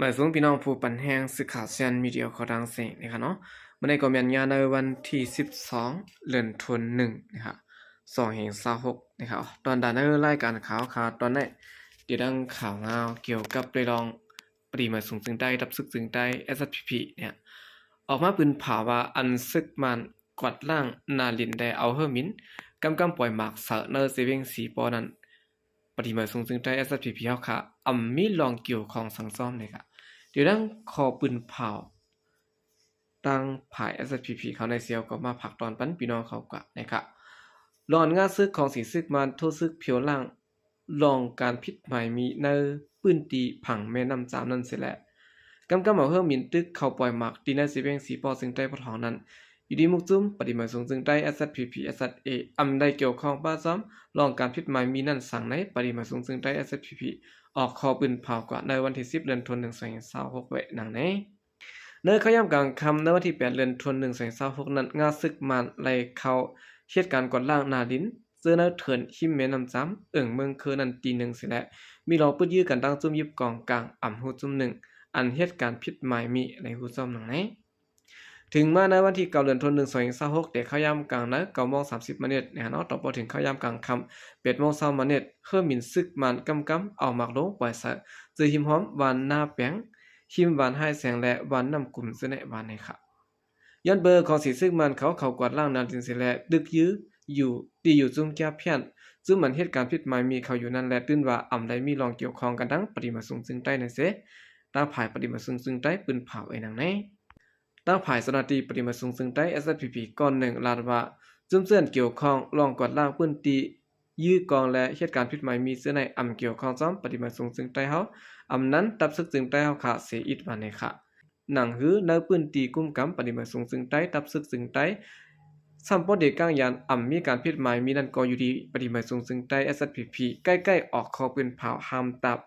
ໝາຍສວງພີ່ນ້ອງຜູ້ປັນແຮງສື່ຂ່າວແຊນມີເດຍຂອງທາງເຊງນະຄະເນາະ. ມື້ນີ້ກໍແມ່ນຍາມໃນວັນທີສິບສອງ ເດືອນທວນໜຶ່ງນະຄະ ສອງພັນຊາວຫົກນະຄະ. ຕອນດານໃນລາຍການຂ່າວຂາວຕອນນີ້ ໄດ້ດັງຂ່າວງາວກ່ຽວກັບເລື່ອງປະຕິມາສຸງເຊິ່ງໃຕ້ ທັບຊຶກເຊິ່ງໃຕ້ ເອສເອສພີພີ ເນຍ ອອກມາປືນເຜົາວ່າ ອັນຊຶກມານກວາດລ້າງນາລິນ ໄດ້ເອົາເຮີມິນກຳກຳປ່ອຍໝາກໃສ່ໃນເຊເວັງສີປໍນັ້ນ ປະຕິມາສຸງເຊິ່ງໃຕ້ ເອສເອສພີພີ ເຮົາຄະ ອຳມີລອງກ່ຽວຂ້ອງສັງຊ້ອມນະຄະ. ດຽວດັງຂໍປືນເຜົາ ທາງຝ່າຍ ເອສເອສພີພີ ເຂົາໃນເຊວກໍມາຝາກຕອນປັນພີ່ນ້ອງເຂົາກວ່ານະຄະ. ລອງງາຊຶກຂອງສີຊຶກມານ ໂທຊຶກພຽວລ້າງ ລອງການຜິດໝາຍມີໃນພື້ນທີ່ຝັ່ງແມ່ນ້ຳຈາມນັ້ນເສຍແລ້ວ ກຳກຳເອົາເຮີມິນຕຶກເຂົ້າປ່ອຍໝາກທີ່ໃນເຊເວັງສີປໍເຊິ່ງໃຕ້ປະທ້ອງນັ້ນ ຢູ່ດີໝູ່ຈຸ້ມປະຕິມາສຸງເຊິ່ງໃຕ້ ເອສເອສພີພີ ເອສເອສເອ ອຳໄດ້ກ່ຽວຂ້ອງປະຈຳລອງການຜິດໝາຍມີນັ້ນສັງໃນປະຕິມາສຸງເຊິ່ງໃຕ້ ເອສເອສພີພີ ອອກຂໍ້ປືນເຜົາກວ່າໃນວັນທີສິບ ເດືອນທວນໜຶ່ງ ສອງພັນຊາວຫົກ ໄວ້ດັ່ງນີ້. ໃນເຂົ້າຍາມກາງຄ່ຳໃນວັນທີແປດ ເດືອນທວນໜຶ່ງ ສອງພັນຊາວຫົກນັ້ນ ງາຊຶກມານໄລ່ເຂົ້າເຮັດການກວາດລ້າງນາລິນ ເຊິ່ງໃນເຂດຮິມແມ່ນ້ຳຈາມ ເອີ່ງເມືອງເຄີນັ້ນຕີໜຶ່ງເສຍແລ້ວ ມີລອງປຶດຢື້ກັນຕັ້ງຈຸ້ມຢິບກອງກາງອຳຮູ້ຈຸ້ມໜຶ່ງ ອັນເຮັດການຜິດໝາຍມີໃນຮູ້ຈ້ອມດັ່ງນີ້. ເຖິງມາໃນວັນທີເກົ້າ ເດືອນທວນໜຶ່ງ ສອງພັນຊາວຫົກ ແຕ່ເຂົ້າຍາມກາງໃນ ເກົ້າໂມງສາມສິບມາເນັດນະຄະເນາະ ຕໍ່ພໍເຖິງເຂົ້າຍາມກາງຄ່ຳ ແປດໂມງຊາວມາເນັດ ເຮີມິນຊຶກມານກຳກຳເອົາໝາກລົງປ່ອຍໃສ່ ເຊິ່ງຮິມຮ່ອມບ້ານນາແປງ ຮິມບ້ານຫ້າຍແສງ ແລະ ບ້ານນ້ຳກຸມເຊິ່ງໃນວານນີ້ຄະ. ຍ້ອນເບີຂອງສີຊຶກມານເຂົາເຂົ້າກວາດລ້າງນາລິນເສຍແລ້ວ ຕຶກຢື້ຢູ່ ຕີຢູ່ຈຸ້ມແກ້ວພຽນ ຈຸ້ມອັນເຮັດການຜິດໝາຍມີເຂົາຢູ່ນັ້ນ ແລະ ຕື່ນວ່າອຳໄດ້ມີລອງກ່ຽວຂ້ອງກັນດັ່ງປະຕິມາສຸງເຊິ່ງໃຕ້ນັ້ນເສຍ ທາງຝ່າຍປະຕິມາສຸງເຊິ່ງໃຕ້ປືນເຜົາໄວ້ດັ່ງນີ້. ທາງຝ່າຍເຈົ້າໜ້າທີ່ປະຕິມາສຸງເຊິ່ງໃຕ້ ເອສເອສພີພີ ກ່ອນໜຶ່ງລາດວ່າ ຈຸ້ມເຊື່ອນກ່ຽວຂ້ອງລອງກວາດລ້າງພື້ນທີ່ ຢື້ກອງ ແລະ ເຮັດການຜິດໝາຍມີເຊິ່ງໃນອຳກ່ຽວຂ້ອງຈອມປະຕິມາສຸງເຊິ່ງໃຕ້ເຮົາ ອຳນັ້ນທັບຊຶກເຊິ່ງໃຕ້ເຮົາຄະເສຍອີກວ່ານີ້ຄະ. ໜັງຫືໃນພື້ນທີ່ກຸ້ມກຳປະຕິມາສຸງເຊິ່ງໃຕ້ ທັບຊຶກເຊິ່ງໃຕ້ ຊ້ຳປໍເດກາງຢານອຳມີການຜິດໝາຍມີນັ້ນກໍຢູ່ທີ່ປະຕິມາສຸງເຊິ່ງໃຕ້ ເອສເອສພີພີ ໃກ້ໆອອກຂໍ້ປືນເຜົາຫ້າມຕາມ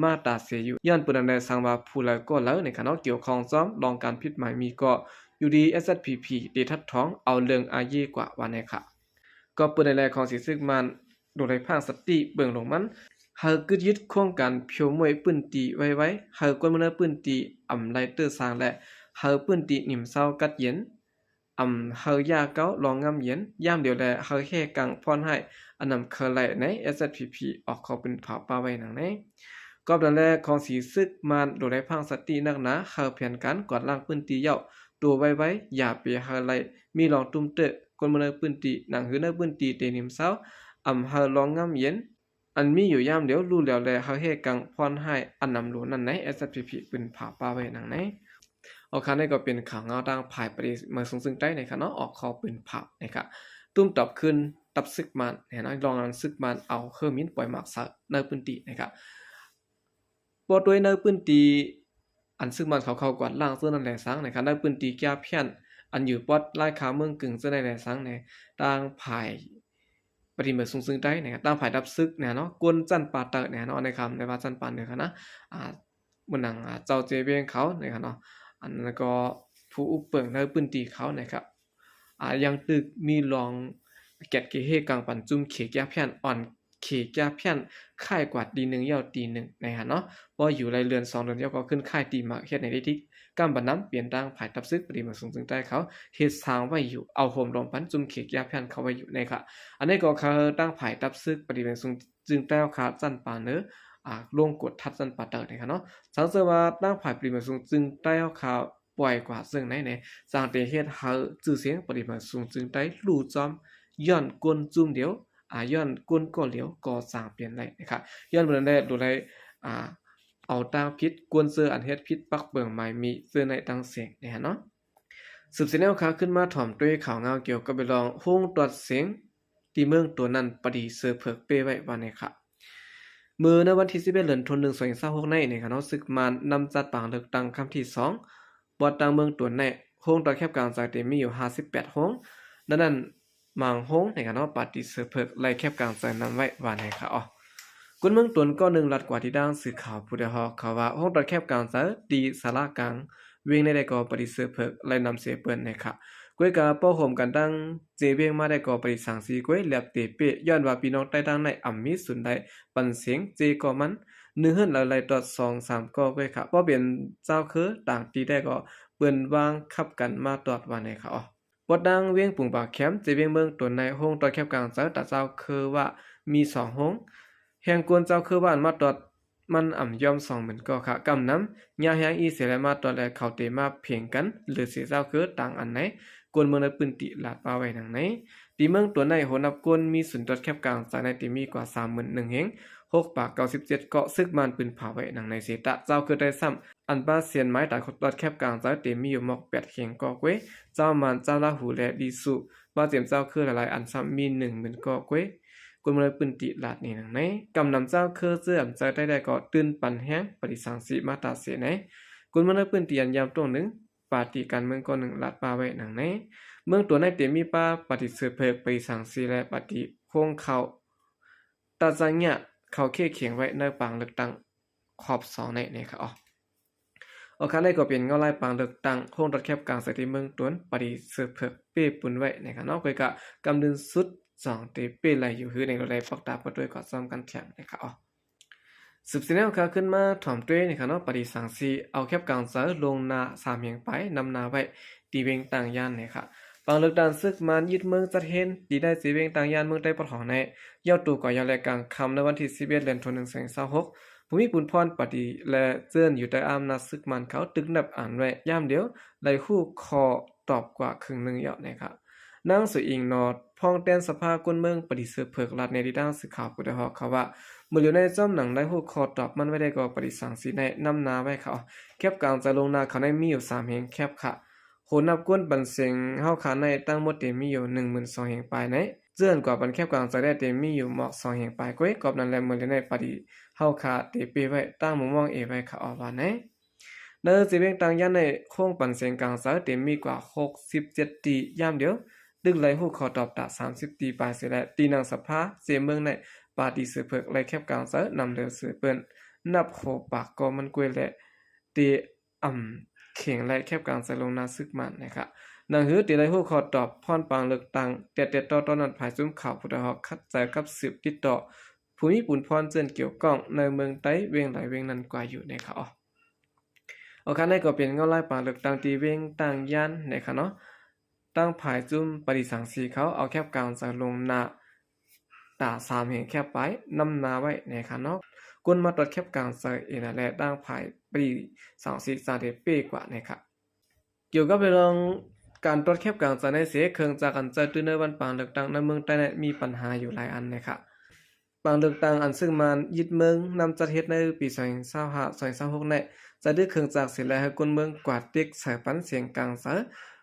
ມາດຕາເສຍຢູ່ ຍ້ອນເປັນອັນໃດສັງວ່າຜູ້ໃດກໍແລ້ວນະຄະເນາະ ກ່ຽວຂ້ອງຈອມລອງການຜິດໝາຍມີກໍຢູ່ທີ່ ເອສເອສພີພີ ໄດ້ຖັດຖອງເອົາເລື່ອງອາເຢກວ່າວ່າແນ່ຄະ. ກໍເປັນໃນແລຂອງສີຊຶກມານ ໂດໄລພາງສະຕິເບິ່ງລົງມັນ ເຮົາກຶດຍຶດໂຄງການພຽວມ້ວຍພື້ນທີ່ໄວໆ ເຮົາກົນເມືອງໃນພື້ນທີ່ອຳໄລເຕີສາງ ແລະ ເຮົາພື້ນທີ່ໜິມເຊົາກັດເຢັນ ອຳເຮົາຢາເກົາລອງງາມເຢັນ ຍາມດຽວແລ ເຮົາແຮ່ກັງຜ່ອນຮ້າຍ ອັນນຳເຄີາໄລໃນ ເອສເອສພີພີ ອອກຂໍ້ປືນເຜົາປ້າໄວ້ດັ່ງນີ້. ກອບນັ້ນແລຂອງສີຊຶກມານ ໂດໄລພາງສະຕິນັກໜາ ເຮົາແຜນການກວາດລ້າງພື້ນທີ່ເຍົາ ໂຕໄວໆ ຢ່າໄປເຮົາໄລ ມີລອງຕຸ້ມເຕີ ກົນເມືອງໃນພື້ນທີ່ ໜັງຫືໃນພື້ນທີ່ເຕນິມເຊົາ ອຳເຮົາລອງງາມເຢັນ ອັນມີຢູ່ຍາມດຽວ ຮູ້ແລ້ວແລ ເຮົາແຮ່ກັງຜ່ອນຮ້າຍ ອັນນຳໂລນັ້ນໃນ ເອສເອສພີພີ ປືນເຜົາປ້າໄວ້ດັ່ງນີ້. ໂອເຄ ນີ້ກໍເປັນຂ່າວງາວທາງຝ່າຍປະຕິມາສຸງເຊິ່ງໃຕ້ນະຄະເນາະ ອອກຂໍ້ປືນເຜົານະຄະ ຕຸ້ມຕອບຄືນທັບຊຶກມານນະ ລອງອັນຊຶກມານເອົາເຮີມິນປ່ອຍໝາກໃສ່ໃນພື້ນທີ່ນະຄະ. ບໍ່ດ້ວຍໃນພື້ນທີ່ ອັນຊຶກມານເຂົາເຂົ້າກວາດລ້າງເຊິ່ງນັ້ນແລສັງນະຄະ ໃນພື້ນທີ່ແກ້ວພຽນ ອັນຢູ່ປອດລາຍຄາເມືອງກຶງເຊິ່ງນັ້ນແລສັງນະ ທາງຝ່າຍປະຕິມາສຸງເຊິ່ງໃຕ້ນະຄະ ທາງຝ່າຍທັບຊຶກນະເນາະ ຄົນຊັ້ນປາໃຕ້ນະເນາະ ໃນຄຳໃນວ່າຊັ້ນປາເໜືອນະ ອ່າ ເໝືອນດັ່ງ ອ່າ ເຈົ້າເຈເວງເຂົານະຄະເນາະ ອັນນັ້ນກໍຜູ້ອຸບເປິງໃນພື້ນທີ່ເຂົານະຄະ ອ່າ ຍັງຕຶກມີລອງແກດເກເຮກັງປັນຈຸ້ມເຂແກ້ວພຽນ ອ່ອນເຂແກ້ວພຽນຄ້າຍກວ່າຕີໜຶ່ງເຍົາຕີໜຶ່ງນະຮະເນາະ ພໍຢູ່ໄດ້ເດືອນສອງເດືອນເຍົາກໍຂຶ້ນຄ້າຍຕີໝາກ ເຮັດໃຫ້ໄດ້ຕິດກຳບັນນຳ ເປັນທາງຝ່າຍທັບຊຶກປະຕິມາສຸງເຊິ່ງໃຕ້ເຂົາເຮັດສ້າງໄວ້ຢູ່ ເອົາໂຮມລວມປັນຈຸ້ມເຂແກ້ວພຽນເຂົາໄວ້ຢູ່ນະຄະ. ອັນນີ້ກໍຄືທາງຝ່າຍທັບຊຶກປະຕິມາສຸງເຊິ່ງໃຕ້ເຮົາຄາດຊັ້ນປາເໜືອ ອ່າ ລົງກົດທັດຊັ້ນປາໃຕ້ນະຄະເນາະ. ສັງເສີວ່າທາງຝ່າຍປະຕິມາສຸງເຊິ່ງໃຕ້ເຮົາຄາ ປ່ອຍກວ່າເຊິ່ງໃນແນ່ ຈັ່ງໄດ້ເຮັດໃຫ້ຊື່ສຽງປະຕິມາສຸງເຊິ່ງໃຕ້ຫຼູ່ຈອມ ຍ້ອນຄົນຈຸ້ມດຽວ ອາ ຍ້ອນຄົນກໍຫຼຽວກໍສ້າງປ່ຽນໄດ້ນະຄະ ຍ້ອນເພິ່ນນັ້ນແຫຼະ ໂດໄລ ອາ ເອົາຕາງຜິດ ກວນເຊີອັນເຮັດຜິດປັກເບິ່ງໝາຍມີເຊິ່ງໃນຕັ້ງເສງນະຮະເນາະ. ສືບເສຍແນວຂ່າວຂຶ້ນມາຖອມດ້ວຍຂ່າວງາວກ່ຽວກັບເລື່ອງໂຮງຕອດສຽງ ທີ່ເມືອງຕົນນັ້ນປະດິເຊີເຜິກເປ້ໄວ້ວ່າແນ່ຄະ. ມື້ໃນວັນທີສິບເອັດ ເດືອນທວນໜຶ່ງ ສອງພັນຊາວຫົກໃນນະຄະເນາະ ຊຶກມານນຳຈັດປາງເລືອກຕັ້ງຄັ້ງທີສອງ ປອດຕັ້ງເມືອງຕົນໃນ ໂຮງຕອດແຄບກາງໃຈເຕັມມີຢູ່ຫ້າສິບແປດໂຮງ ໃນນັ້ນບາງໂຮງນະຄະເນາະ ປະດິເຊີເຜິກໄລ່ແຄບກາງໃຈນຳໄວ້ວ່າແນ່ຄະ. ອາ ຄົນເມືອງຕົນກໍໜຶ່ງລັດກວ່າທີ່ດ້ານສື່ຂ່າວຜູ້ໄດ້ຮອກຂ່າວວ່າ ໂຮງຕອດແຄບກາງໃຈທີ່ສາລາກາງ ວຽງໃນໃດກໍປະດິເຊີເຜິກໄລ່ນຳເສຍເປີ້ນແນ່ຄະ. ກວຍກາເປົ່າໂຮມກັນຕັ້ງເຈວຽງມາໄດ້ກໍປະດິສັງສີກວຍແລັບເຕເປ້ ຍ້ອນວ່າພີ່ນ້ອງໃຕ້ທາງໃນອຳມີສູນໄດ້ປັນເສງເຈກໍມັນ ໜຶ່ງເຮືອນລະໄລ່ຕອດສອງສາມກໍ້ເວີຍຂະ. ພໍເປັນເຈົ້າເຄີຕ່າງຕີໄດ້ກໍເປີ້ນວາງຂັບກັນມາຕອດວ່າແນນຂະ. ເພາະທາງວຽງປຸງປາແຄມ ເຈວຽງເມືອງຕົນໃນ ໂຮງຕອດແຄບກາງໃຈຕາເຈົ້າເຄີວ່າມີສອງໂຮງ. ແຮງກວນເຈົ້າເຄີວ່າມາຕອດ ມັນອຳຍອມສອງໝື່ນກໍ້ຂະ. ກຳນຳຍາແຮງອີ່ເສຍແລະມາຕອດແລະ ເຂົາເຕມາເພງກັນ ຫຼືເສເຈົ້າເຄີຕ່າງອັນໃນ ກວນເມືອງໃນພື້ນທີ່ລາດປ່າໄວ້ໜັງໃນ. ທີ່ເມືອງຕົນໃນ ໂຫນັບກວນມີສູນຕອດແຄບກາງໃຈໃນເຕມີກວ່າສາມໝື່ນໜຶ່ງເຮງ ຫົກປາກເກົ້າສິບເຈັດກໍ້ ຊຶກມານປືນເຜົາໄວ້ໜັງໃນເສຕະ ເຈົ້າເຄີໄດ້ຊ້ຳ ອັນປາເຊນໄມ້ຕາຕອດແຄບກາງໃຈເຕມີຢູ່ໝອກແປດເຮງກໍ້ເວີຍ. ເຈົ້າມານ ເຈົ້າລາຫູ ແລະ ລີຊູ ມາເຕັມເຈົ້າເຄີຫຼາຍໆອັນຊ້ຳມີໜຶ່ງໝື່ນກໍ້ເວີຍ. ກວນເມືອງໃນພື້ນທີ່ລາດນີ້ໜັງໃນ. ກຳນຳເຈົ້າເຄີເຈື່ອນໃຈໄດ້ແລ້ວກໍຕື່ນປັນແຮງປະຕິສັງສີມາຕາເສໃນ. ກວນເມືອງໃນພື້ນທີ່ອັນຍາມຕົງໜຶ່ງ ປາຕີການເມືອງກໍໜຶ່ງລາດປ່າໄວ້ໜັງໃນ. ເມືອງຕົນໃນເຕມີປາປະຕິເສືບເຜິກ ປະຕິສັງສີ ແລະ ປະຕິໂຄງເຂົ້າ ຕາຈັງຍະ ເຂົາເຂດເຂງໄວ້ໃນປາງເລືອກຕັ້ງ ຂອບສອງໃນນີ້ຂະ. ໂອ ໂອຄາ ນີ້ກໍເປັນເງົາລາຍປາງເລືອກຕັ້ງ ໂຮງຕອດແຄບກາງໃຈທີ່ເມືອງຕົນ ປະຕິເສີບເຜິກເປ້ປຸນໄວ້ນະຄະເນາະ. ກໍກະກຳດື່ນສຸດສອງເຕເປ້ໄລຢູ່ຮືໃນໂລໄລປອກຕາປະດ້ວຍກໍຊ້ຳກັນແຖມນະຄະ. ສືບສຽນແນວຄາຂຶ້ນມາຖອມດ້ວຍນະຄະເນາະ ປະຕິສັງສີ ເອົາແຄບກາງໃຈລົງໜ້າສາມແຫ່ງປາຍ ນຳໜ້າໄວ້ ທີ່ວຽງຕາງຢ້ານນະຄະ. ປາງເລືອກຕັ້ງຊຶກມານຍຶດເມືອງຈັດເຮັດ ທີ່ໄດ້ທີ່ວຽງຕາງຢ້ານເມືອງໃຕ້ປະຖອງໃນ ເຍົາໂຕກວ່າເຍົາແລະກາງຄ່ຳໃນວັນທີສິບເອັດ ເດືອນໂທ ໜຶ່ງສອງສາມຫົກ ຜູ້ມີປຸນພອນປະຕິແລະເຈີນຢູ່ໃຕ້ອຳນາດຊຶກມານເຂົາ ຕຶກນັບອັນໄວ້ ຍາມດຽວໄດ້ຮູ້ຂໍ້ຕອບກວ່າເຄິ່ງໜຶ່ງແລ້ວນະຄະ. ນາງ ສຸອີງ ໜໍ່ ພອງແຕນສະພາຄົນເມືອງປະຕິເສີບເຜິກ ລາດໃນທີ່ຕັ້ງສື່ຂ່າວຜູ້ດອຍຮອກເຂົາວ່າ ມື້ຫຼຽວໃນຈອມໜັງໄດ້ຮູ້ຂໍ້ຕອບມັນໄວ້ແລ້ວກໍປະຕິສັງສີໃນນຳໜ້າໄວ້ເຂົາ ແຄບກາງໃຈລົງໜ້າເຂົາໃນມີຢູ່ສາມແຫ່ງແຄບຂະ. ໂຫ ນັບກວນປັນເສັງເຮົາຂາໃນ ທັງໝົດເຕມີຢູ່ໜຶ່ງໝື່ນສອງແຫ່ງປາຍໃນ ເຈື່ອນກວ່າປັນແຄບກາງໃຈໄດ້ເຕມີຢູ່ໝອກສອງແຫ່ງປາຍກວ່າ. ກອບນັ້ນແລະ ມື້ລຽວໃນປະຕິເຮົາຂາເຕເປ້ໄວ້ ຕັ້ງມຸມມອງເອໄວ້ຂະອອກວ່າໃນ. ໃນເຈວຽງຕາງຢ້ານໃນ ໂຄງປັນເສັງກາງໃຈເຕມີກວ່າຫົກສິບເຈັດຕີ ຍາມດຽວ ຕຶກໄດ້ຮູ້ຂໍ້ຕອບຕາສາມສິບຕີປາຍເສຍແລະ ທີ່ນັ່ງສະພາເຈເມືອງໃນ ປະຕິເສີບເຜິກ ແລະ ແຄບກາງໃຈນຳເຫຼືອເສືອເປີ້ນ ນັບໂຫປາກກໍມັນກວຍແລະ ເຕ ອຳເຂັງໄລ່ແຄບກາງໃຈລົງໜ້າຊຶກມານນະຄະ. ໜັງສືທີ່ໄດ້ຮູ້ຂໍ້ຕອບພອນປາງເລືອກຕັ້ງ ແຕ່ແຕ່ຕໍ່ໆນັ້ນ ຝ່າຍຊຸມຂ່າວຜູ້ດອຍຮອກຂັດໃຈກັບສືບຕິດຕໍ່ ຜູ້ມີປຸນພອນເຊີນກ່ຽວຂ້ອງໃນເມືອງໃຕ້ວຽງໃດວຽງນັ້ນກວ່າຢູ່ນະຄະ. ໂອ ໂອຄາ ນີ້ກໍເປັນເງົາລາຍປາງເລືອກຕັ້ງທີ່ວຽງຕາງຢ້ານນະຄະເນາະ. ທາງຝ່າຍຊຸມປະຕິສັງສີເຂົາເອົາແຄບກາງໃຈລົງໜ້າ ຕາສາມແຫ່ງແຄບປາຍນຳໜ້າໄວ້ນະຄະເນາະ. ຄົນມາຕອດແຄບກາງໃຈເອນາແລະ ທາງຝ່າຍປະຕິສັງສີຈະໄດ້ເປ້ກວ່ານະຄະ. ກ່ຽວກັບເລື່ອງການຕອດແຄບກາງໃຈໃນເສ ເຄື່ອງຈັກອັນໃຊ້ຕື່ໃນວັນປາງເລືອກຕັ້ງໃນເມືອງໃຕ້ນັ້ນມີປັນຫາຢູ່ຫຼາຍອັນນະຄະ. ປາງເລືອກຕັ້ງອັນຊຶກມານຍຶດເມືອງນຳຈັດເຮັດໃນປີສອງພັນຊາວຫ້າ ສອງພັນຊາວຫົກໃນ ຈະດຶກເຄື່ອງຈັກເສຍແລະ ໃຫ້ຄົນເມືອງກວາດຕິກໃສ່ປັນເສງກາງໃຈ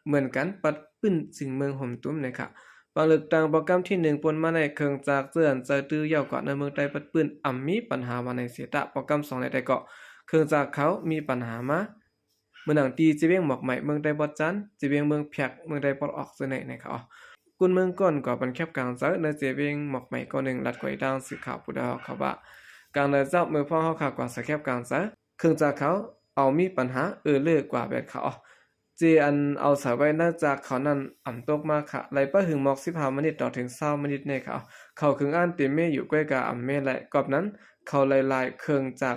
ເໝືອນກັນ ປັດປື້ມຈຶ່ງເມືອງໂຮມຕຸ້ມນະຄະ. ປາງເລືອກຕັ້ງປອກກຳທີໜຶ່ງປົນມາໃນ ເຄື່ອງຈັກເຈື່ອນໃຈຕື້ເຍົາກວ່າໃນເມືອງໃຕ້ປັດປື້ມ ອຳມີປັນຫາວ່າໃນເສຕະ ປອກກຳສອງໃນແຕ່ເກາະ ເຄື່ອງຈັກເຂົາມີປັນຫາມາ ເໝືອນດັ່ງທີ່ເຈວຽງໝອກໄໝ ເມືອງໃຕ້ບອດຈານ ເຈວຽງເມືອງພຽກ ເມືອງໃຕ້ປອດອອກເຊິ່ງໃນນະຄະ. ກຸນເມືອງກ່ອນກວ່າປັນແຄບກາງໃຈໃນເຈວຽງໝອກໄໝກໍໜຶ່ງ ລັດກວຍທາງສື່ຂ່າວຜູ້ດອຍຮອກເຂົາວ່າ ກາງໃດເຈົ້າເມື່ອພວກເຮົາຂາກວ່າໃສ່ແຄບກາງໃຈ ເຄື່ອງຈັກເຂົາເອົາມີປັນຫາເອີເລີກວ່າແບດເຂົາ ເຈອັນເອົາໃສ່ໄວ້ໃນຈັກເຂົານັ້ນອຳຕົກມາຂະ ໄລ່ປະຫຶງໝອກສິບຫ້າມະນິດຕໍ່ເຖິງຊາວມະນິດແນ່ເຂົາ ເຂົາເຄິ່ງອັນເຕັມເມຢູ່ກ້ວຍກາອຳເມແລະ ກອບນັ້ນເຂົາໄລ່ລາຍເຄື່ອງຈັກ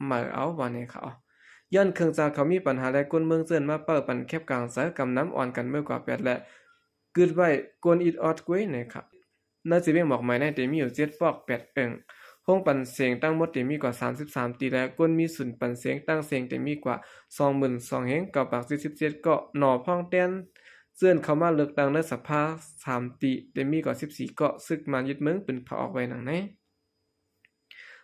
ເໝີເອົາວ່າແນ່ເຂົາ. ຍ້ອນເຄື່ອງຈັກເຂົາມີປັນຫາ ແລະ ຄົນເມືອງເຊີນມາເປີ້ປັນແຄບກາງໃຈ ກຳນຳອ່ອນກັນເມືອກວ່າແປດ ແລະ ກຶດໄວ້ກົນອິດອອດກວຍແນ່ເຂົາ. ໃນເຈວຽງໝອກໄໝໃນເຕມີຢູ່ເຈັດປອກແປດເອີ່ງ ໂຮງປັນເສງທັງໝົດເຕມີກວ່າສາມສິບສາມຕີ ແລະ ຄົນມີສູນປັນເສງຕັ້ງເສັງເຕມີກວ່າສອງໝື່ນສອງເຮງເກົ້າປາກເຈັດສິບເຈັດເກາະ. ໜໍ່ພອງແຕນເຊີນເຂົ້າມາເລືອກຕັ້ງໃນສະພາສາມຕີ ເຕມີກວ່າສິບສີ່ເກາະ ຊຶກມານຍຶດເມືອງປືນເຜົາອອກໄວ້ໜັງໃນ.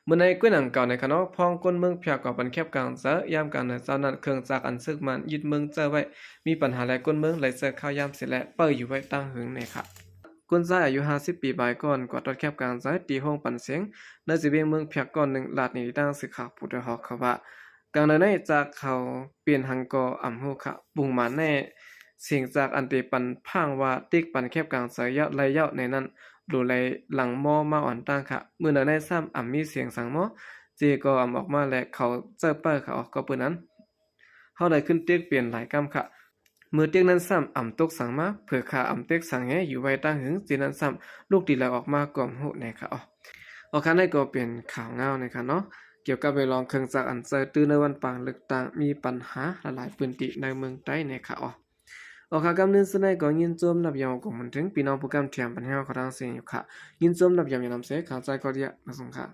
ເມື່ອໃນກ້ວຍໜັງເກົ່າໃນຂະເນາະ ພອງຄົນເມືອງພຽກກໍປັນແຄບກາງໃຈ ຍາມກາງໃນເຈົ້ານັ້ນ ເຄື່ອງຈັກອັນຊຶກມານຍຶດເມືອງໃຈໄວ້ ມີປັນຫາ ແລະ ຄົນເມືອງໄລ່ໃຈຂ້າວຍາມເສຍ ແລະ ເປີຢູ່ໄວ້ຕັ້ງຫຶງແນ່ຂະ. ຄົນຊາຍອາຍຸຫ້າສິບປີບາຍກ່ອນ ກວາດຕອດແຄບກາງໃຈ ທີ່ໂຮງປັນເສງ ໃນເຈວຽງເມືອງພຽກກ່ອນໜຶ່ງ ລາດໃນທີ່ຕັ້ງສື່ຂ່າວຜູ້ດອຍຮອກເຂົາວ່າ ກາງໃດໃນຈາກເຂົາເປັນຫຍັງກໍອຳຮູ້ຂະ ປຸງມາແນ່ ເສງຈາກອັນເຕປັນພາງວ່າ ຕິກປັນແຄບກາງໃຈເຍົາະໄລເຍົາະໃນນັ້ນ ໂລໄລຫຼັງມໍມາອ່ອນຕັ້ງຂະ. ມື້ໃດໃນຊ້ຳອຳມີເສງສັງມໍ ເຈກໍອຳອອກມາ ແລະ ເຂົາເຈົ້າເປີຂະອອກ ກໍເປີນັ້ນ ເຮົາໄດ້ຂຶ້ນຕິກເປັນຫຼາຍກຳຂະ. ມື້ຕິກນັ້ນຊ້ຳອຳຕົກສັງມາ ເຜີຂາອຳຕິກສັງແຮຢູ່ໄວ້ຕັ້ງຫຶງ ເຈນັ້ນຊ້ຳລູກຕີໄລອອກມາກໍອຳຮູ້ແນ່ຂະ. ອອກຂະ ໃນກໍເປັນຂ່າວງາວແນ່ຂະເນາະ. ກ່ຽວກັບເລື່ອງເຄື່ອງຈັກອັນໃສ່ຕື້ໃນວັນປາງເລືອກຕັ້ງ ມີບັນຫາຫຼາຍໆພື້ນທີ່ໃນເມືອງໃຕ້ແນ່ຂະ. ອໍ ເອົາ ກຳໜຶ່ງສຸດທ້າຍກໍຍິນຊົມນຳຢາມຂອງມັນເຖິງພີ່ນ້ອງຜູ້ກຳຖຽມບັນຫາຂອງທາງເສຍຢູ່ຂະ. ຍິນຊົມນຳຢາມນຳເສ ຂາງໃຈກໍດຽນະສົງຂະ.